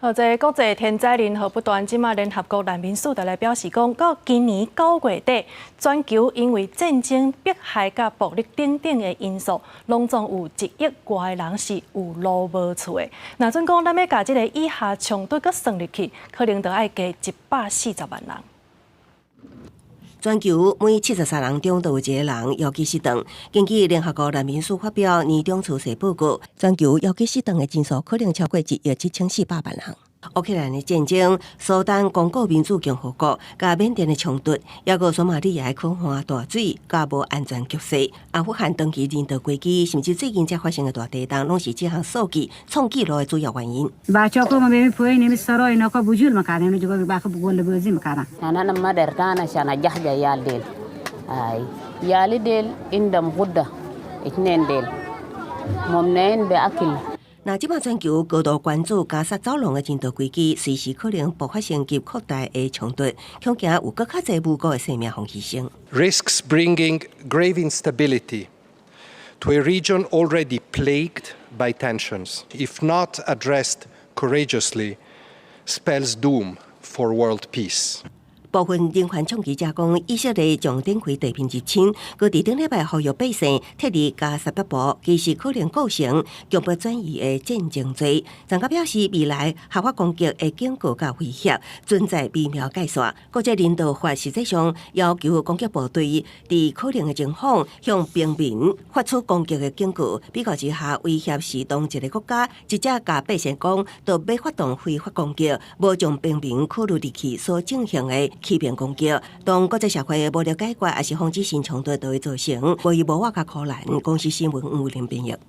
好，這國際天災人禍不斷，這馬聯合國難民署就來表示講，到今年9月底，全球因為戰爭、迫害佮暴力等等的因素，攏總有1億外人是有路無厝的。若準講咱欲共這个以哈衝突閣算入去，可能就愛加140萬人。全球每73人中都有一个人遙飢失頓。根據聯合國難民署發表年終趨勢報告，全球遙飢失頓的人數可能超過1億7400萬人。烏克蘭的戰爭、蘇丹、剛果民主共和國佮緬甸的衝突，抑閣索馬里亞的可汗大水，佮無安全局勢，阿富汗長期人道危機，甚至最近才發生的大地震，攏是這項數據創紀錄的主要原因。 أنا ما درتانا عشان أجهز عيال ديل أي عيالي ديل عندهم غدة اثنين ديل ممنوعين بأكل。那這擺全球高度關注加薩走廊的人道危機，隨時可能爆發升級擴大的衝突，恐驚有閣較濟無辜的生命予犧牲。 Risks bringing grave instability to a region already plagued by tensions, if not addressed courageously, spells doom for world peace. 部分人權倡議者講，以色列將展開地面入侵，閣佇頂禮拜呼籲百姓撤離加薩北部，其實可能構成強迫轉移的戰爭罪。專家表示，未來合法攻擊的警告佮威脅存在微妙界線。國際人道法實際上要求攻擊部隊佇可能的情況向平民發出攻擊的警告。比較之下，威脅是當一个國家直接共百姓講，就欲發動非法攻擊，無將平民考慮入去所進行的欺騙攻擊，當國際社會無力解決，抑是防止新衝突，就會造成無依無靠佮苦難。公視新聞吳林編譯。